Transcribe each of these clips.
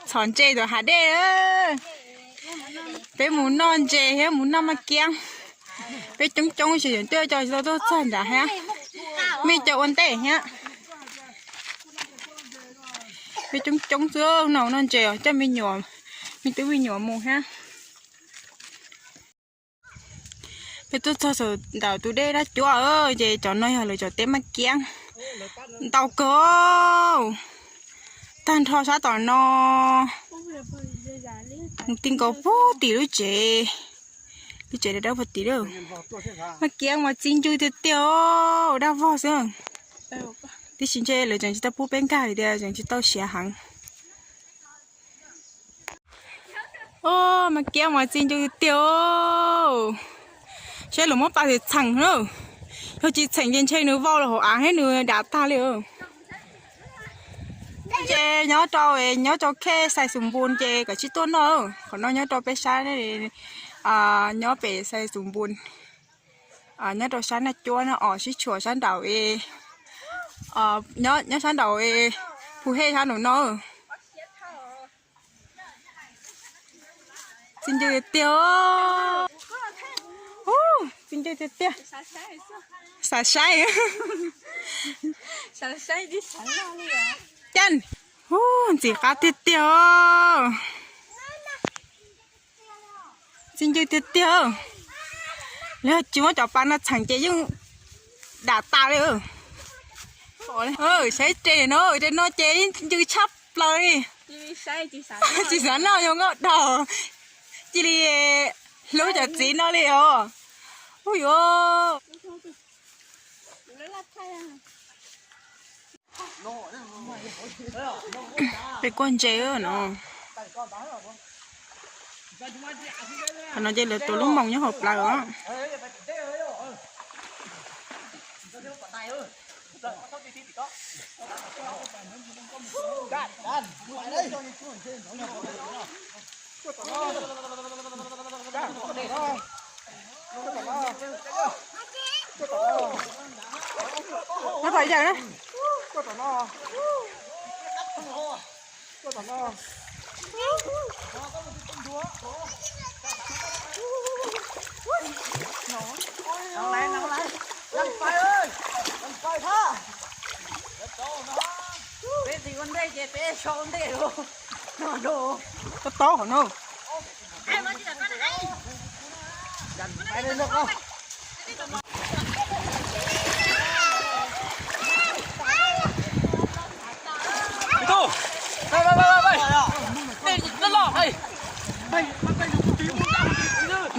Txhom ntses tom hav dej. Peb mus noj ntses thiab mus noj maj kiab. Peb coob coob ces yog tuaj cov tsis tau tuaj txog nrad thiab. Mej cov ua ntej thiab. Peb coob coob xwb no, noj ntses coj me nyuam, me tub me nyuam mus thiab. Peb tuaj txog saum ntawm tus dej Dab Cuab ces cov no yog lawv cov teb maj kiab ntau kawg. Tag nrho sab tom no mus ti nkaus puag tim lub tsev, lub tsev dawb dawb puag tim lawm. Maj kiab mas txi ncw tiag tiag, daj vog xwb. Tiam sis ntshe lawv tseem tsis tau pub peb nkag tias tseem tsis tau siav heev. Maj kiab mas txi ncw tiag. Saib lawv muab pas txheem na. Yog tsis txheem ces ntshe nws vau los hauv av thiab nws dam tag li. Ces nyob rau, nyob rau khej Xais Xus Npus ces koj cia li tuaj noj. Qhov no nyob rau peb sab, nyob pem Xais Xus Npus, nyob rau sab Naj Cuab no os, sib tshuam sab nraum, nyob sab nraum Phu Hej sab nraum no. Txi ncw tiag tiag. Txi ncw tiag tiag. Xav saib. Cas, ntxim qab tiag tiag. Txi ncw tiag tiag. Lawv tsis muab cov pas no txheem ces yeej dam tas li. Saib tes no, tes no ces ncw tshaj plaws li. Tsis xav noj, yog nkauj daug. Cia li hlub cov txiv no li os. Ub yuav. Peb kuaj ntses no. Qhov no ces lawv tuav lub moos nyob hauv plawv os. Muab thov yawm na. Peb ua ntej ces peb sau ua ntej. Tab tom qhov no.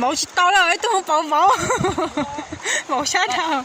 Vauv tsis tau lawm, ib tug hu pauv vauv. Vauv sab dhau.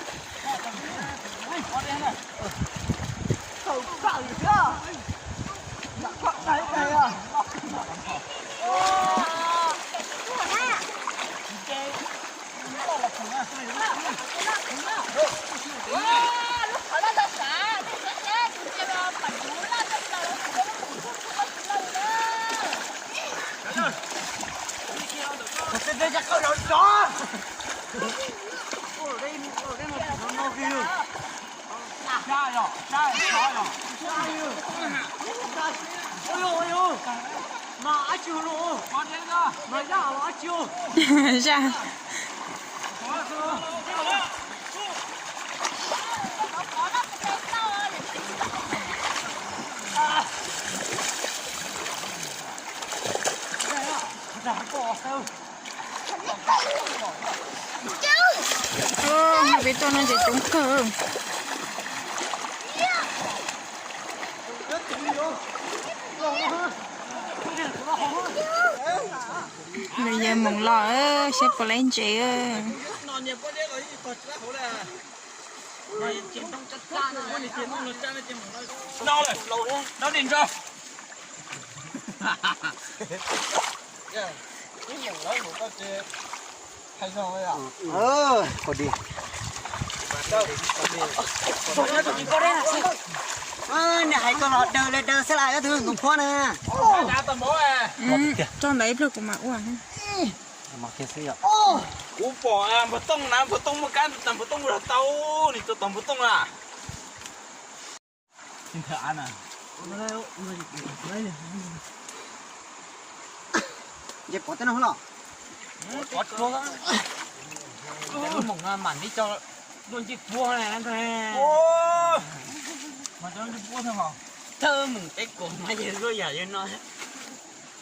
Zaj. Peb tuaj no ces coob kawg. Nws yog moos los saib puas laib ntses. Nws hais koj los daws li daws xwb las, koj tus nus phuab na. Tso ntawd ib pliag kuv mam ua. Kuv pom npawg Tooj na, npawg Tooj muaj kab, npawg Tooj mus tau, nws tua tau npawg Tooj na. Nce pov teb no los. Pov tsuag. Lub moom mam li coj luaj ncej puab na. Mas coj luaj ncej puab thawj hos. Thawj moom teb kuas mas yawg luaj yam yawg no.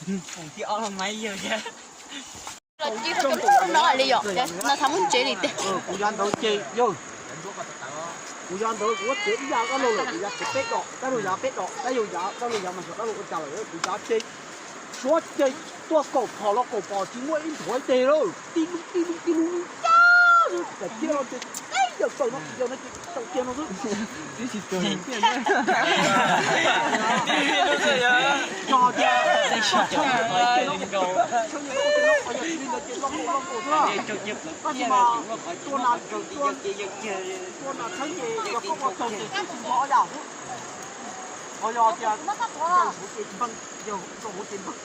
Moom thib ob los mas yawg yawg. No li yom, no thaum muab tsev li tiag. Kuv yav ntawd ces yog, kuv yav ntawd kuv muab tsev ib yav dab laug lawm, kuv yav tsev peb dom, dab laug yav peb dom, dab laug yav, dab laug yav mas xyov dab laug ua cas lawm, kuv yav ces suav ces tuaj kaum phom los kaum pom tsis muaj ib nrhuav ib teg lawm, tib lub tib lub tib lub tib lub, txawm thiab no ces teb yawg kawg no tsis yog no ces tawm kiag no xwb. Tib si tus txog tias, txog tias, li ntawd ces loj nkaus loj nkaus xwb. Tab sis mas tua nas, tua nas txheeb ces yog koj ua tsaug ces tib si nrog ob yam xwb. Ho yog tias yog huv ces npeeg, yog rau huv ces npeeg.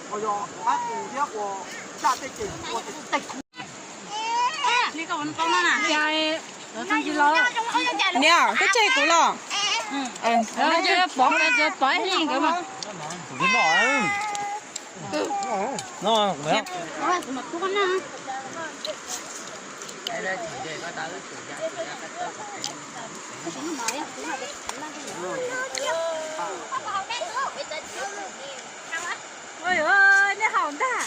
Ho yog qab qus thiab ua zaj tej ces ua ces tej khub. Niam, koj tseg kuv los? Pov, pov nkawd mas. Nej haus ntag.